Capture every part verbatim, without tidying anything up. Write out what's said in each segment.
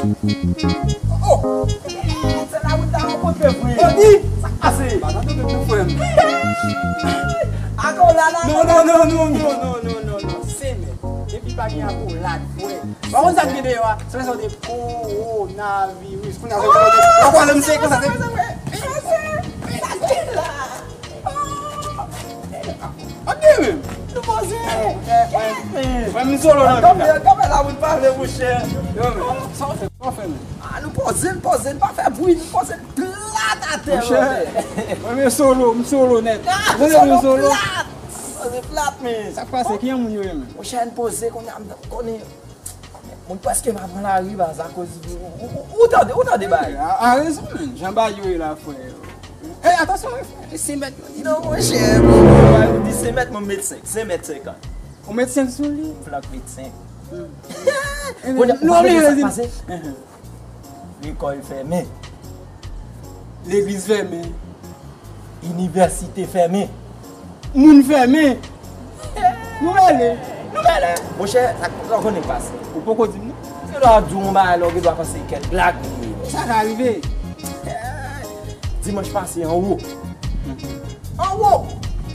Oh! Se la wi ta rankontre vre. Tony, sa k pase? Bagay nou menm tou, frè m. Akola la. Non, non, non, non, non, non, non, non, non. Se mèt. Depi pa gen akolad, frè. Pa konn sa k gen deyò a. Se sa de kowonaviris. Kounye a, se kowonaviris. Ou kwè m se konsa, se Ap gen menm. Nou poze. Frè m solo nan vin la. Kanpe la pou n pale, monchè. Yo, men, sa w fè, sa w fè, men. Ah, nou poze, nou poze, nou pa fè bri, nou poze plat atè. Monchè, mwen, men solo, m solo nèt. Ou konnen solo plat. Poze plat, men. Sa k pase? Ki jan moun yo ye, men? Monchè, nou poze, kounye a, m konnen. Moun prèske pa pran lari baz akoz ou, ou, ou, ou tande, ou tande bagay. A, a rezon, men. Jan bagay yo ye la, frè. Ey, atansyon, wi, frè. Se mèt, non, monchè, bro. Ou di se mèt, mwen met senk. Se mèt senkant. Ou met senk sou li? M flak met senk. Kounye a, ou konnen sa k pase? Lekòl fèmen. Legliz fèmen. Inivèsite fèmen. Moun fèmen. Nou rele. Nou rele. Monchè, sa, sa w konnen k pase? Ou poko di m non. Gen dwa di w yon bagay la, ou gen dwa panse kèk blag li ye. Sa ka rive. Dimanch pase anwo. Anwo.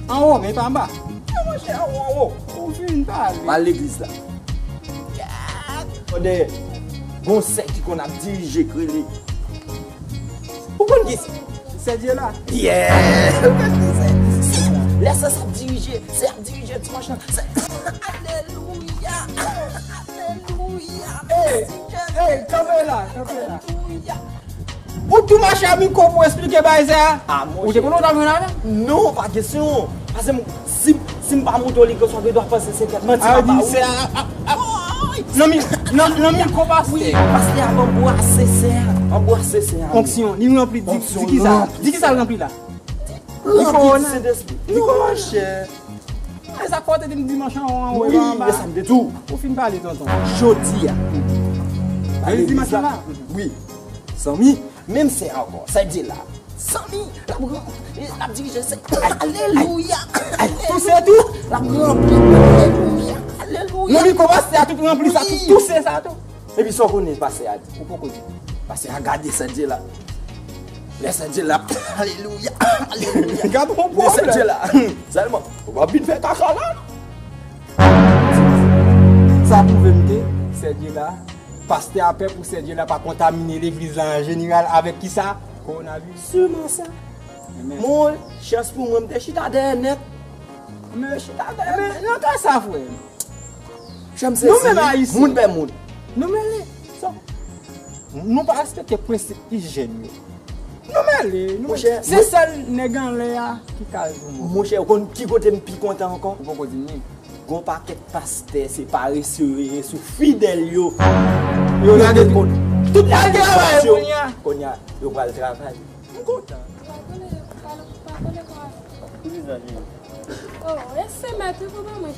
Anwo, men pa anba. Non, monchè, anwo, anwo. Ou fin pale. M al legliz la. Gad! Tande, gon sè ki konn ap dirije k rele. Ou konn ki sè? Sè Dyela. Yeah! Ou konn ki sè? Lè sè sa ap dirije, sè ap dirije dimanch lan. Sè, alelouya! Alelouya! Ey, mèsi, Jezi! Ey, kanpe la, kanpe la. Alelouya! Ou tou mache a mikwo pou esplike bagay sa a? Ah, monchè. Ou te konnen w t ap jwenn avè m? Non, pa kesyon. Paske m, si, si m pa montre w li, gen swa gen dwa panse se kèk manti m ap ba ou. Sa vle di se a, a, a, nan mi, nan, nan mikwo pastè. Wi, pastè ap anbrase sè a, anbrase sè a. Onksyon, li ranpli, di, di ki sa? Di ki sa l ranpli la? Ranpli di Sentespri. Non, monchè. E sa k fè w te di m dimanch an, an, an, wi, anba. E sa m te di w. Ou fin pale, tonton. Jodi a. Jodi dimanch an la? Wi. Zanmi, menm sè ankò, sè Dyela. Zanmi, l ap ranpli, l ap dirije sè. Alelouya! Alelouya! Touse tou? L ap ranpli. Alelouya! Alelouya! Nan mikwo pastè a tout ranpli sa, tout touse sa tou. Epi sa w konnen pastè a di? Ou poko di. Pastè a gade sè Dyela. Lè sè Dyela, alelouya, alelouya. Gade yon pwoblèm. Sè Dyela. Sèlman, w ap vin fè kaka la, non? Sa pwouve m ke sè Dyela, pastè a pè pou sè Dyela pa kontamine legliz la an jeneral avèk kisa? Kowonaviris. Sèlman sa. Amen. Mwen, chans pou mwen, m te chita dèyè nèt. M te chita dèyè nèt. Nan ka sa, frè m. Jan m sezi, moun pè moun. Nou mele. Sa? Nou pa respekte prensip ijyèn yo. Nou mele. Nou mele. Se sèl nèg anlè a ki ka di yon mo. Monchè, ou konn ki kote m pi kontan ankò? Ou poko di m li. Gon pakèt pastè se parese yo ye sou fidèl yo. Yo lage tout, tout lage travay kounye a. Kounye a, yo pral travay. M kontan. Ou pa konnen, ou pa konnen kwa. Poukisa, cheri? Oh, e senk mèt wi pou ban mwen.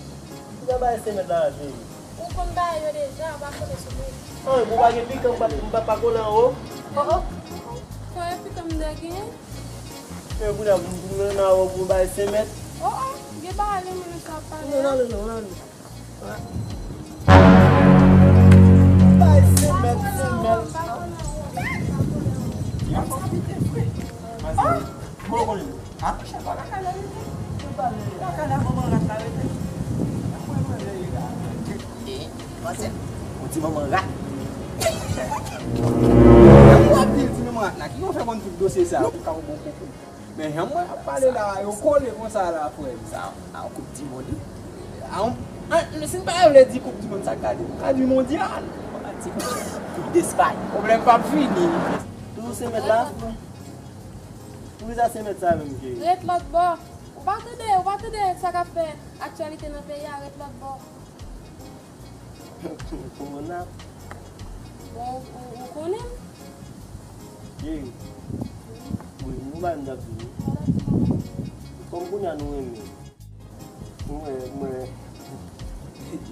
Ou ka bay senk mèt la, cheri. Ou konn bay yo deja, ou pa konnen sou mwen. An, pou pa gen pikan, m pa, m pa, pa kole anwo. Oh, oh. Fò e pikan m dwe genyen. Men pou la, pou, pou nan anwo pou bay senk mèt. Oh, oh. Gen bagay, men sa pa. Non, non, non, non. Bay senk mèt, senk mèt. Yon ti pite fre. Bon, bon, ah, monchè, pa lakay la rete. Lakay la, manman rat la rete. Mwen, mwen, mwen, mwen. E, manzè, ou di manman rat. Ou ap di, di manman rat la, ki konn fè konn tout dosye sa, pou ka yon bon koukou. Men jan mwen ap pale la, yo kole konsa la, frè m. Sa, a yon koup di mond, wi. A yon, an, si n pa vle di koup di mond, sa k ka di? Ou ka di mondyal. Ou ka di koup despay. Pwoblèm p ap fini. Toujou senk mèt la? Poukisa senk mèt sa menm ki? Ret lòt bò. Ou pa tande, ou pa tande sa k ap fè aktyalite nan peyi a, ret lòt bò. Kowona. Bon, ou, ou konnen m? Cheri. Wi, nou bay m dap di wi. Kòm kounye a nou renmen. Mwen, mwen.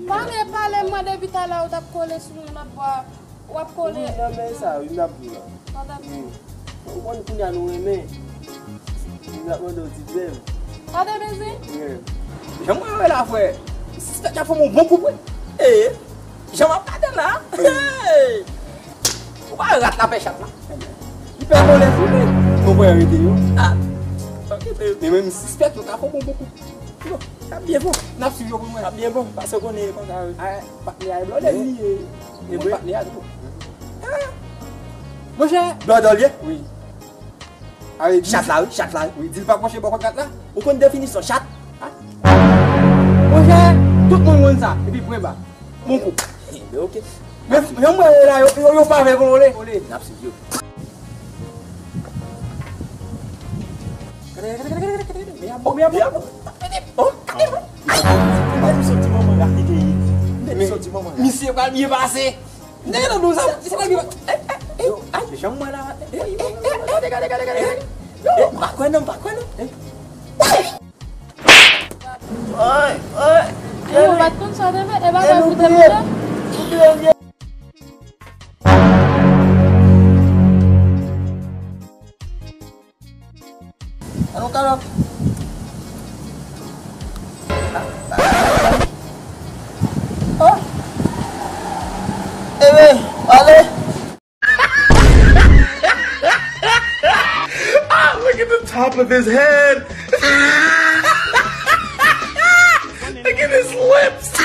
Pale, pale, mwen depi talè ou t ap kole sou mwen lòt bò a. W ap kole. Wi, nan men sa, wi, m ap di w la. Sa w t ap di? Wi. Ou konn kounye a nou renmen. M ap mande w ti dwèm. Sa te bezwen? Wi. Jan mwen wè la, frè. Sispèk y ap fè m yon bon koup, wi. E, jan m ap gade la. Hey! Pa rat la pè chat la. Li pè vòlè sou li. Konprann rete yo. Ah. Ok, men men m sispèk yo ka fè bon bon kou. Yo, sa byen bon. N ap swiv yo pou mwen. Sa byen bon, paske w konnen e konsa wi. Ah, patnè a e blòdè li ye. E mwen patnè a tou. Ah. Monchè. Blòdè w ye? Wi. Chat la wi, chat la wi. Wi, di l pa pwoche bò kòt rat la. Ou konn definisyon chat? Ah. Monchè, tout moun konn sa. Epi pwen ba. Bon kou. Ebyen, ok. Men, men mwen la, yo, yo, yo pa vle vole. N ap swiv yo. Gade, gade, gade, gade, gade, gade. Men ap bon, men ap bon. Oh, gade, gade. Gade misye ti manman la ki te ye. Gade misye ti manman la. Misye pral byen pase. Nèg nan nou sa, misye pral byen pase. Eh, eh, eh, ay. Jan mwen la. Eh, eh, eh, gade, gade, gade, gade, gade. Yo, m pa kwè non, m pa kwè non. Eh. Ay, ay. E yo pa t konn sa w te fè, e pa fè fout m nan. Alon, kalòt. Oh. Ebe, ale. Ah, look at the top of his head. Look at his lips.